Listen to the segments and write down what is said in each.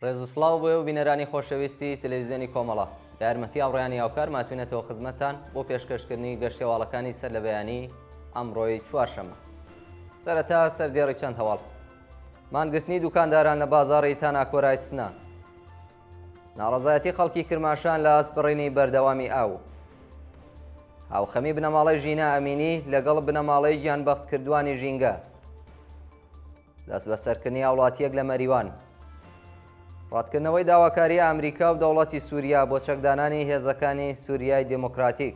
ڕێز و سڵاو بۆ ئێوە بینەرانی خۆشەویستی تەلەویزیۆنی کۆمەڵە. بە یارمەتی هاوڕێیانی هاوکار ماتوینەتەوە خزمەتتان بۆ پێشکەشکردنی گەشتەواڵەکانی سەر لە بەیانی ئەمڕۆی چوارشەممە. سەرەتا سەردێڕی چەند هەواڵ. مانگرتنی دوکانداران لە بازاڕی تاناکۆرای سنە. ناڕەزایەتی خەڵکی کرماشان لە ئاست بڕینی بەردەوامی ئاو. هاوخەمی بنەماڵەی ژینا ئەمینی لەگەڵ بنەماڵەی گیانبەختکردووانی ژینگە. دەستبەسەرکردنی هاوڵاتییەک لە مەریوان. ڕەتکردنەوەی داواکاریی ئەمریکا و دەوڵەتی سووریا بۆ چەکدانانی هێزەکانی سووریای دێمۆکراتیک.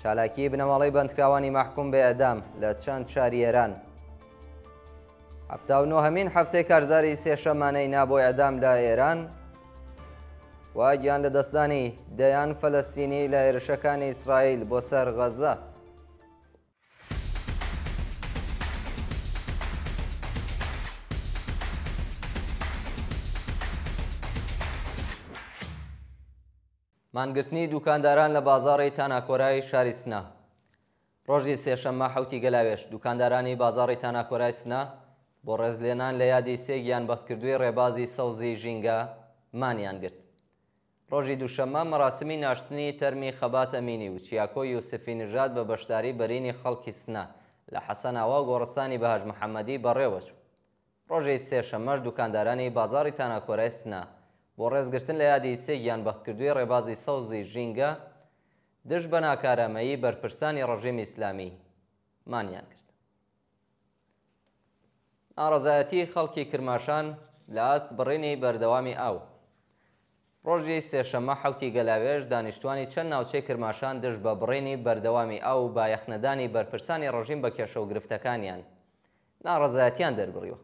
چالاکیی بنەماڵەی بەندکراوانی مەحکووم بە ئێعدام لە چەند شاری ئێران. 79هەمین هەفتەی کارزاری سێشەممانەی نا بۆ ئێعدام لە ئێران و گیان لەدەستدانی دەیان فەلەستینی لە هێرشەکانی ئیسرائیل بۆ سەر غەززە. مانگرتنی دوکانداران لە بازاڕی تاناکۆرای شاری سنە. ڕۆژی سێشەممە حەوتی گەلاوێژ، دوکاندارانی بازاڕی تاناکۆرای سنە بۆ ڕێزلێنان لە یادی سێ گیانبەختکردووی ڕێبازی سەوزی ژینگە مانیان گرت. ڕۆژی دووشەممە مەراسمی ناشتنی تەرمی خەبات ئەمینی و چیاکۆ یوسفی نژاد بە بەشداری بەرینی خەڵکی سنە لە حەسەناوا و گۆڕستانی بەهەشت محەممەدی بەڕێوەچوو. ڕۆژی سێشەممەش دوکاندارانی بازاڕی تاناکۆرای سنە بۆ ڕێزگرتن لە یادی سێ گیانبەختکردووی ڕێبازی سەوزی ژینگە دژ بە ناکارامەیی بەرپرسانی ڕژیمی ئیسلامی مانیان گرت. ناڕەزایەتیی خەڵکی کرماشان لە ئاست بڕینی بەردەوامی ئاو. ڕۆژی سێشەممە حەوتی گەلاوێژ دانیشتوانی چەند ناوچەی کرماشان دژ بە بڕینی بەردەوامی ئاو و بایەخنەدانی بەرپرسانی ڕژیم بە کێشە و گرفتەکانیان ناڕەزایەتیان دەربڕیوە.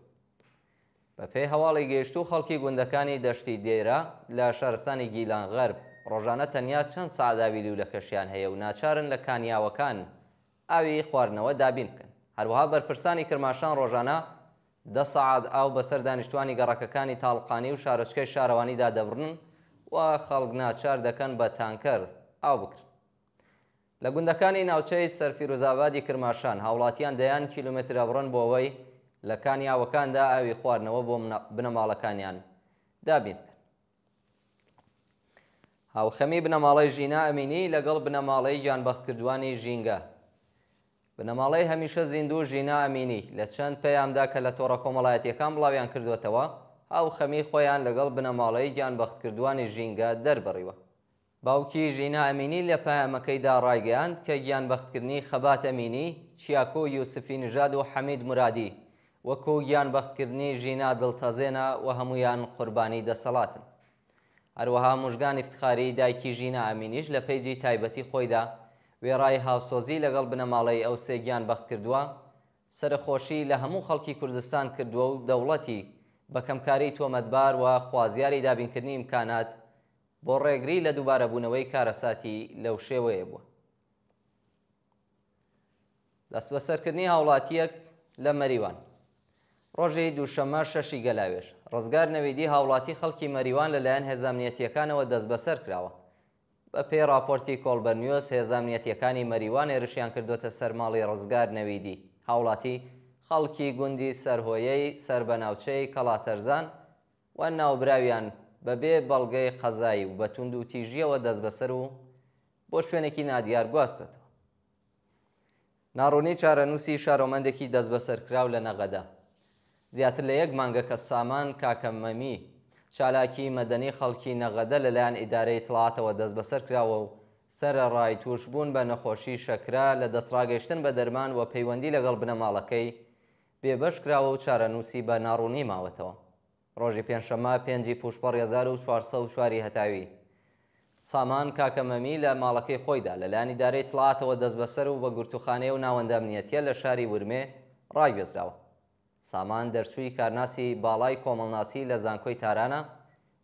بەپێی هەواڵی گەیشتوو خەڵکی گوندەکانی دەشتی دێرە لە شارستانی گیلان غەرب ڕۆژانە تەنیا چەند سەعات ئاوی لوولەکەشیان هەیە و ناچارن لە کانیاوەکان ئاوی خواردنەوە دابین بکەن. هەروەها بەرپرسانی کرماشان ڕۆژانە دە سەعات ئاو بەسەر دانیشتوانی گەڕەکەکانی تاڵقانی و شارۆچکەی شارەوانیدا دەبڕن و خەڵک ناچار دەکەن بە تانکەر ئاو بکرن. لە گوندەکانی ناوچەی سەرفیروزئابادی کرماشان هاوڵاتیان دەیان کیلۆمەتر ئەبڕن بۆ ئەوەی لە کانیاوەکاندا ئاوی خواردنەوە بۆ بنەماڵەکانیان دابین بکەن. هاوخەمی بنەماڵەی ژینا ئەمینی لەگەڵ بنەماڵەی گیانبەختکردووانی ژینگە. بنەماڵەی هەمیشە زیندوو ژینا ئەمینی لە چەند پەیامدا کە لە تۆڕە کۆمەڵایەتییەکان بڵاویان کردووەتەوە، هاوخەمی خۆیان لەگەڵ بنەماڵەی گیانبەختکردووانی ژینگە دەربڕیوە. باوکی ژینا ئەمینی لە پەیامەکەیدا ڕایگەیاند کە گیانبەختکردنی خەبات ئەمینی، چیاکۆ یوسفی نژاد و حەمید مورادی وەکو گیانبەختکردنی ژینا دڵتەزێنە و هەموویان قوربانی دەسەڵاتن. هەروەها موژگان ئیفتخاری دایکی ژینا ئەمینیش لە پەیجی تایبەتی خۆیدا وێڕای هاوسۆزی لەگەڵ بنەماڵەی ئەو سێ گیانبەختکردووە، سەرەخۆشی لە هەموو خەڵکی کوردستان کردووە و دەوڵەتی بە کەمکاری تۆمەتبار و خوازیاری دابینکردنی ئیمکانات بۆ ڕێگری لە دووبارەبوونەوەی کارەساتی لەو شێوەیە بووە. دەستبەسەرکردنی هاوڵاتییەک لە مەریوان. ڕۆژی دووشەممە شەشی گەلاوێژ، ڕزگار نەویدی هاوڵاتی خەڵکی مەریوان لەلایەن هێزە ئەمنیەتییەکانەوە دەستبەسەر کراوە. بە پێی ڕاپۆرتی کۆڵبەر نیوز، هێزە ئەمنیەتییەکانی مەریوان هێرشیان کردووەتە سەر ماڵی ڕزگار نەویدی هاوڵاتی خەڵکی گوندی سەرهۆیەی سەر بە ناوچەی کەڵاتەرزان و ناوبراویان بەبێ بەڵگەی قەزایی و بە توندوتیژییەوە دەستبەسەر و بۆ شوێنێکی نادیار گواستوەتەوە. ناڕوونی چارەنووسی شارۆمەندێکی دەستبەسەرکراو لە نەغەدە. زیاتر لە یەک مانگە کە سامان کاکەمەمی، چالاکی مەدەنی خەڵکی نەغەدە لەلایەن ئیدارەی ئیتڵاعاتەوە دەستبەسەر کراوە و سەرەڕای تووشبوون بە نەخۆشی شەکرە لە دەستڕاگەیشتن بە دەرمان و پەیوەندی لەگەڵ بنەماڵەکەی بێبەش کراوە و چارەنووسی بە ناڕوونی ماوەتەوە. ڕۆژی پێنجشەممە پێنجی پووشپەڕی 1404 ی هەتاوی، سامان کاکەمەمی لە ماڵەکەی خۆیدا لەلایەن ئیدارەی ئیتڵاعاتەوە دەستبەسەر و بە گرتووخانەی ئەو ناوەندە ئەمنییەتییە لە شاری ورمێ ڕاگوێزراوە. سامان دەرچووی کارناسی باڵای کۆمەڵناسی لە زانکۆی تارانە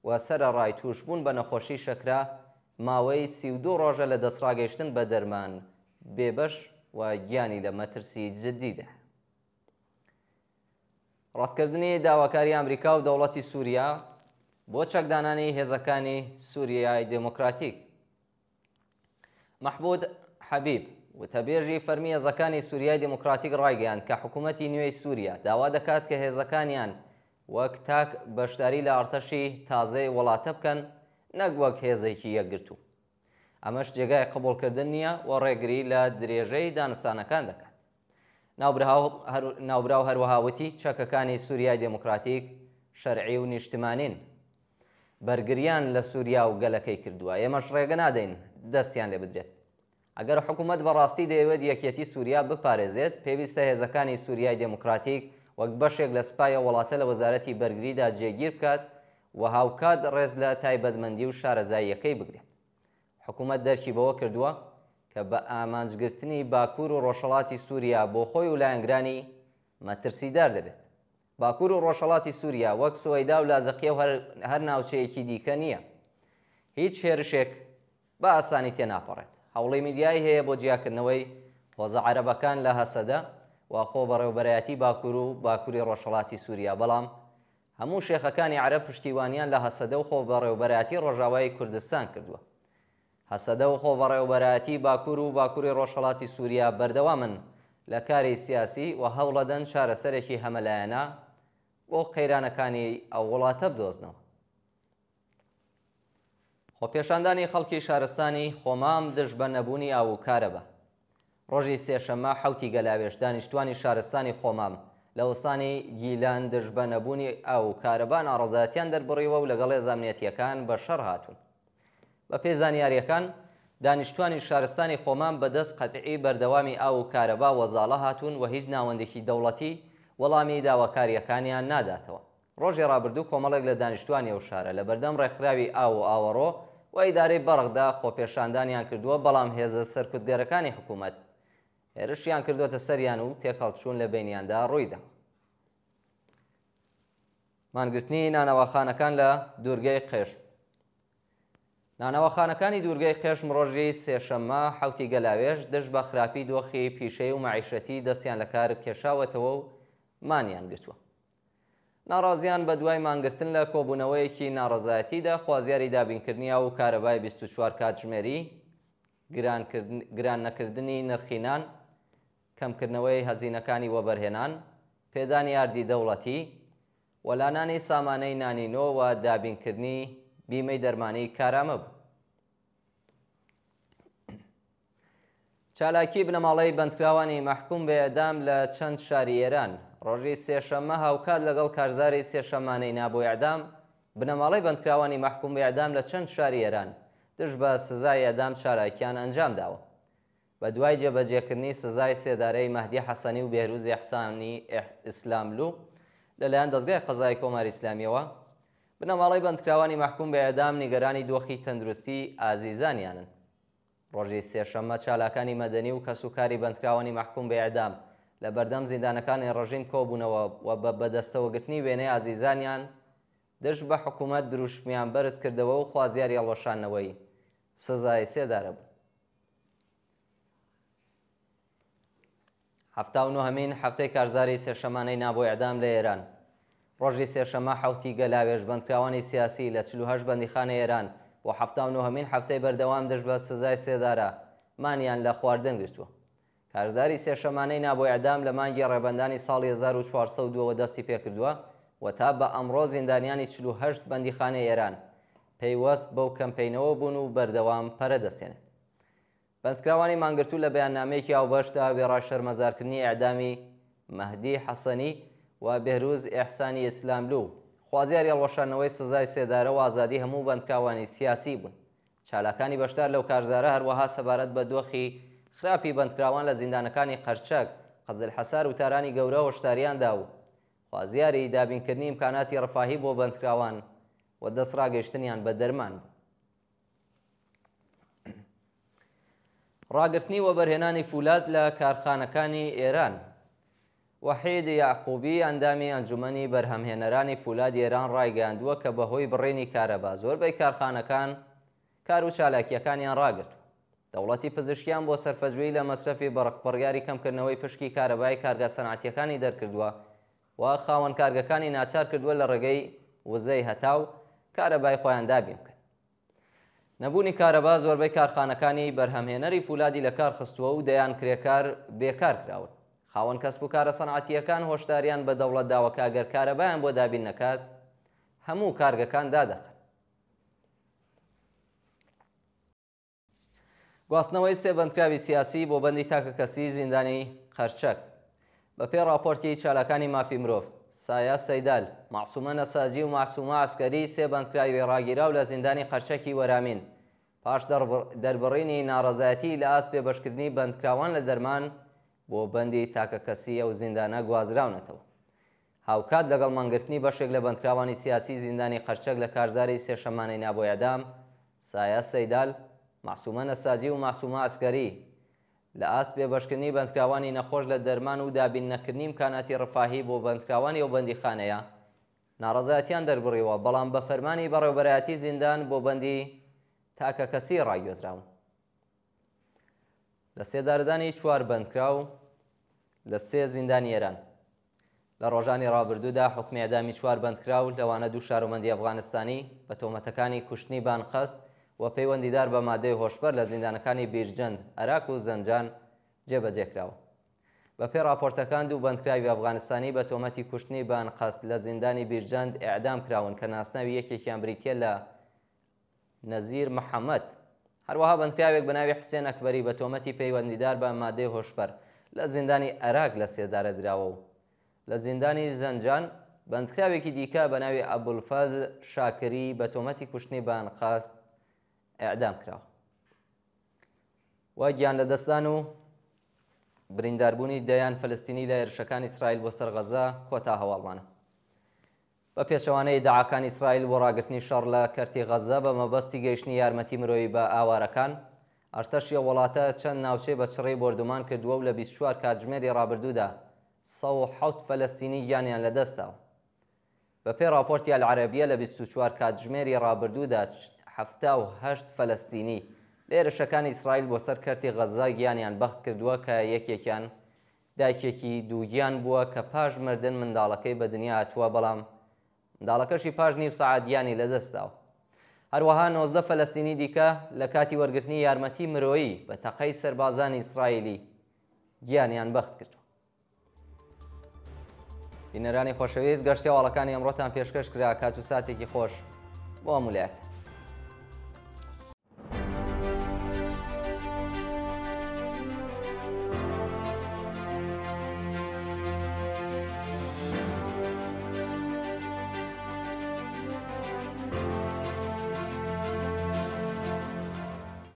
و سەرەڕای تووشبوون بە نەخۆشیی شەکرە، ماوەی 32 ڕۆژە لە دەستڕاگەیشتن بە دەرمان بێبەش و گیانی لە مەترسیی جددیدایە. ڕەتکردنی داواکاری ئەمریکا و دەوڵەتی سووریا بۆ چەکدانانی هێزەکانی سووریای دێموکراتیک. مەحموود حەبیب، وتەبێژی فەرمی هێزەکانی سووریای دێموکراتیک ڕایگەیاند کە حکوومەتی نوێی سووریا داوا دەکات کە هێزەکانیان وەک تاک بەشداری لە ئەڕتەشی تازەی وڵاتە بکەن نەک وەک هێزێکی یەکگرتوو. ئەمەش جێگای قبوڵکردن نییە و ڕێگری لە درێژەی دانوستانەکان دەکات. ناوبراو هەروەها وتی، چەکەکانی سوریای دێموکراتیک شەرعی و نیشتمانین. بەرگرییان لە سوریا و گەلەکەی کردووە. ئێمەش ڕێگە نادەین دەستیان لێ بدرێت. ئەگەر حکومەت بەڕاستی دەیەوێت یەکیەتی سوریا بپارێزێت، پێویستە هێزەکانی سوریای دێموکراتیک وەک بەشێک لە سپای ئەو وڵاتە لە وەزارەتی بەرگریدا جێگیر بکات و هاوکات ڕێز لە تایبەتمەندی و شارەزاییەکەی بگرێت. حکومەت دەرکی بەوە کردووە کە بە ئامانجگرتنی باکوور و ڕۆژهەڵاتی سوریا بۆ خۆی و لایەنگرانی مەترسیدار دەبێت. باکوور و ڕۆژهەڵاتی سوریا وەک سوەیدا و لازقیە و هەر ناوچەیەکی دیکە نییە. هیچ هێرشێک بە ئاسانی تێناپەڕێت. هەوڵی میدیایی هەیە بۆ جیاکردنەوەی هۆزە عەرەبەکان لە هەسەدە و خۆبەڕێوبەرایەتی باکوور و باکووری ڕۆژهەڵاتی سوریا، بەڵام هەموو شێخەکانی عەرەب پشتیوانیان لە هەسەدە و خۆبەڕێوبەرایەتی ڕۆژاوای کوردستان کردووە. هەسەدە و خۆبەڕێوبەرایەتی باکوور و باکووری ڕۆژهەڵاتی سوریا بەردەوامن لە کاری سیاسی و هەوڵەدەن چارەسەرێکی هەمەلایەنە بۆ قەیرانەکانی ئەو وڵاتە بدۆزنەوە. خۆپێشاندانی خەڵکی شارستانی خۆمام دژ بە نەبوونی ئاو و کارەبا. ڕۆژی سێشەممە حەوتی گەلاوێژ دانیشتوانی شارستانی خۆمام لە ئوستانی گیلان دژ بە نەبوونی ئاو و کارەبا ناڕەزایەتیان دەربڕیوە و لەگەڵ هێزە ئەمنیەتییەکان بە شەڕ هاتوون. بە پێی زانیارییەکان دانیشتوانی شارستانی خۆمام بە دەست قەتعی بەردەوامی ئاو و کارەبا وەزاڵە هاتوون و هیچ ناوەندێکی دەوڵەتی وەڵامی داواکارییەکانیان ناداتەوە. ڕۆژی ڕابردوو کۆمەڵێک لە دانیشتوانی ئەو شارە لە بەردەم ڕێکخراوی ئاو و ئاوەڕۆ و ئیدارەی بەرقدا خۆپێشاندانیان کردووە، بەڵام هێزە سەرکوتگەرەکانی حکوومەت هێرشیان کردووەتە سەریان و تێکهەڵچوون لە بەینیاندا ڕوویداوە. مانگرتنی نانەواخانەکان لە دوورگەی قێشم. نانەواخانەکانی دوورگەی قێشم ڕۆژی سێشەممە حەوتی گەلاوێژ دژ بە خراپی دۆخی پیشەیی و مەعیشەتی دەستیان لە کار کێشاوەتەوە و مانیان گرتووە. ناڕازیان بە دوای مانگرتن لە کۆبوونەوەیەکی ناڕەزایەتیدا خوازیاری دابینکردنی ئاو و کارەبای 24 کاتژمێری، گران نەکردنی نرخی نان، کەمکردنەوەی هەزینەکانی وەبەرهێنان، پێدانی ئاردی دەوڵەتی، وەلانانی سامانەی نانی نۆ و دابینکردنی بیمەی دەرمانی کارامە بوو. چالاکی بنەماڵەی بەندکراوانی مەحکووم بە ئێعدام لە چەند شاری ئێران، ڕۆژی سێشەممە هاوکات لەگەڵ کارزاری سێشەممانەی نا بۆ ئێعدام، بنەماڵەی بەندکراوانی مەحکووم بە ئێعدام لە چەند شاری ئێران دژ بە سزای ئێعدام چالاکیان ئەنجام داوە. بە دوای جێبەجێکردنی سزای سێدارەی مەهدی حەسەنی و بێهرووز ئێحسانی ئیسلاملوو لەلایەن دەزگای قەزایی کۆماری ئیسلامییەوە، بنەماڵەی بەندکراوانی مەحکووم بە ئێعدام نیگەرانی دۆخی تەندروستیی ئازیزانیانن. ڕۆژی سێشەممە چالاکانی مەدەنی و کەسوکاری بەندکراوانی مەحکووم بە ئێعدام لە بەردەم زیندانەکانی ڕژیم کۆبوونەوە و بە بەدەستەوەگرتنی وێنەی ئازیزانیان دژ بە حکوومەت دروشمیان بەرز کردەوە و خوازیاری هەڵوەشاندنەوەی سزای سێدارە بوون. 79هەمین هەفتەی کارزاری سێشەمانەی نا بۆ ئێعدام لە ئێران. ڕۆژی سێشەممە حەوتی گەلاوێژ بەندکراوانی سیاسی لە 48 بەندیخانەی ئێران بۆ 79هەمین هەفتەی بەردەوام دژ بە سزای سێدارە مانیان لە خواردن گرتووە. کارزاری سێشەمانەی نا بۆ ئێعدام لە مانگی ڕێبەندانی ساڵی 1402 ەوە دەستی پێکردووە و تا بە ئەمڕۆ زیندانیانی 48 بەندیخانەی ئێران پەیوەست بەو کەمپەینەوە بوون و بەردەوام پەرە دەسێنێت. بەندکراوانی مانگرتوو لە بەیاننامەیەکی هاوبەشدا وێڕای شەرمەزارکردنی ئێعدامی مەهدی حەسەنی و بێهروز ئێحسانی ئیسلاملوو، خوازیاری هەڵوەشاندنەوەی سزای سێدارە و ئازادی هەموو بەندکراوانی سیاسی بوون. چالاکانی بەشدار لەو کارزارە هەروەها سەبارەت بە دۆخی خراپی بەندکراوان لە زیندانەکانی قەرچەک، قزلحەسار و تارانی گەورە هۆشداریان دا و خوازیاری دابینکردنی ئیمکاناتی ڕەفاهی بۆ بەندکراوان و دەستڕاگەیشتنیان بە دەرمان بوون. ڕاگرتنی وەبەرهێنانی فولاد لە کارخانەکانی ئێران. وەحید یەعقوبی ئەندامی ئەنجومەنی بەرهەمهێنەرانی فولادی ئێران ڕایگەیاندووە کە بەهۆی بڕینی کارەبا زۆربەی کارخانەکان کار و چالاکییەکانیان ڕاگرتووە. دەوڵەتی پزیشکیان بۆ سەرفەجوویی لە مەسرەفی بەڕق بڕیاری کەمکردنەوەی پشکی کارەبای کارگە سەنعەتییەکانی دەرکردووە و خاوەن کارگەکانی ناچار کردووە لە ڕێگەی وزەی هەتاو کارەبای خۆیان دابین بکەن. نەبوونی کارەبا زۆربەی کارخانەکانی بەرهەمهێنەری فولادی لەکار خستووە و دەیان کرێکار بێکار کراون. خاوەن کەسب و کارە سەنعەتییەکان هۆشداریان بە دەوڵەت داوە کە ئەگەر کارەبایان بۆ دابین نەکات، هەموو کارگەکان دادەخەن. گواستنەوەی سێ بەندکراوی سیاسی بۆ بەندی تاکەکەسی زیندانی قەرچەک. بەپێی ڕاپۆرتی چالاکانی مافی مرۆڤ، سایە سەیدال، مەعسومە نەساجی و مەعسومە عەسکەری سێ بەندکراوی ڕاگیراو لە زیندانی قەرچەکی وەرامین پاش دەربڕینی ناڕەزایەتی لە ئاست بێبەشکردنی بەندکراوان لە دەرمان بۆ بەندی تاکەکەسی ئەو زیندانە گوازراونەتەوە. هاوکات لەگەڵ مانگرتنی بەشێک لە بەندکراوانی سیاسی زیندانی قەرچەک لە کارزاری سێشەممانەی نا بۆ ئێعدام، سایە سەیدال، مەعسومە نەساجی و مەعسومە عەسکەری، لە ئاست بێبەشکردنی بەندکراوانی نەخۆش لە دەرمان و دابین نەکردنی ئیمکاناتی ڕفاهی بۆ بەندکراوانی ئەو بەندیخانەیە ناڕەزایەتیان دەربڕیوە، بەڵام بە فەرمانی بەڕێوەبەرایەتی زیندان بۆ بەندی تاکەکەسی ڕاگوێزراون. لە سێدارەدانی چوار بەندکراو لە سێ زیندانی ئێران. لە ڕۆژانی ڕابردوودا حوکمی ئێعدامی چوار بەندکراو لەوانە دوو شارۆمەندی ئەفغانستانی بە تۆمەتەکانی کوشتنی بانقەست و پەیوەندیدار بە مادەی هۆشبەر لە زیندانەکانی بیرجەند، ئەراک و زەنجان جێبەجێ کراوە. بەپێی ڕاپۆرتەکان دوو بەندکراوی ئەفغانستانی بە تۆمەتی کوشتنی بەئەنقەست لە زیندانی بیرجەند ئێعدام کراون کە ناسناوی یەکێکیان بریتییە لە نەزیر محەمەد. هەروەها بەندکراوێک بە ناوی حسێن ئەکبەری بە تۆمەتی پەیوەندیدار بە مادەی هۆشبەر لە زیندانی ئەراک لە سێدارە دراوە و لە زیندانی زەنجان بەندکراوێکی دیکە بە ناوی ئەبولفەزل شاکری بە تۆمەتی کوشتنی بە ئەنقەست ئێعدام کراوە. و گیانلەدەستدان و برینداربوونی دەیان فەلەستینی لە هێرشەکانی ئیسرائیل بۆ سەر غەززە کۆتا هەواڵمانە. بە پێچەوانەی ئیدعاکانی ئیسرائیل بۆ ڕاگرتنی شەڕ لە کەرتی غەززە بە مەبەستی گەیشتنی یارمەتی مرۆیی بە ئاوارەکان، ئەرتەشی ئەو وڵاتە چەند ناوچەی بە چڕی بۆردومان کردووە و لە 24 کاتژمێری ڕابردوودا 107 فەلەستینی گیانیان لەدەستداوە. بەپێی ڕاپۆرتی ئەلعەرەبیە لە 24 کاتژمێری ڕابردوودا 78 فەلەستینی لە هێرشەکانی ئیسرائیل بۆ سەر کەرتی غەززە گیانیان بەخت کردووە کە یەکێکیان دایکێکی دووگیان بووە کە پاش مردن منداڵەکەی بە دنیا هاتووە، بەڵام منداڵەکەشی پاش نیو سەعات گیانی لەدەستداوە. هەروەها 19 فەلەستینی دیکە لە کاتی وەرگرتنی یارمەتی مرۆیی بە تەقەی سەربازانی ئیسرائیلی گیانیان بەخت کردووە. بینەرانی خۆشەویست گەشتی هەواڵەکانی ئەمڕۆتان پێشکەش کرا، کات و ساتێکی خۆش بۆ هەموو لایەکتان.